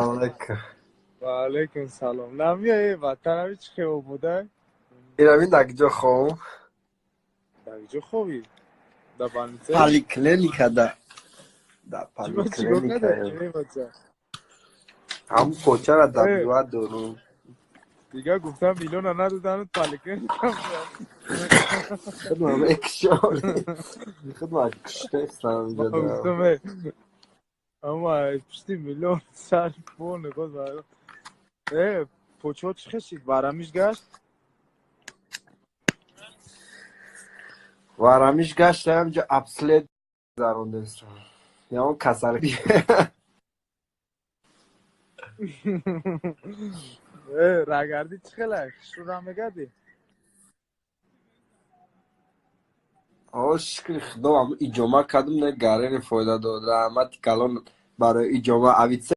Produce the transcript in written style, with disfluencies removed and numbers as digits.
Салом алейкум. Ва алейкум салом. Намия, ватанави чӣ хел буда? Иравин дар куҷо ховам? Дар куҷо ховӣ? Дар больница? Поликлиника да. Да поликлиника. Ҳам почара добивать дорум. Дига гуфтам, миллиона надодану поликлиника. Худмам экшоли. Худмам куштестам. Гуфтам, ама пишти миллион сар фони худ. Почо чӣ хешид? Варамиш гашт? Варамиш гашт, ҳамҷо обслед зарондестам. Ягон касал. Рагардӣ чӣ хела? Хушрӯ мегардӣ? О, шукри худо, ам иҷома кардам, не гарени фоида дод. Раҳмати калон барои иҷома. Авице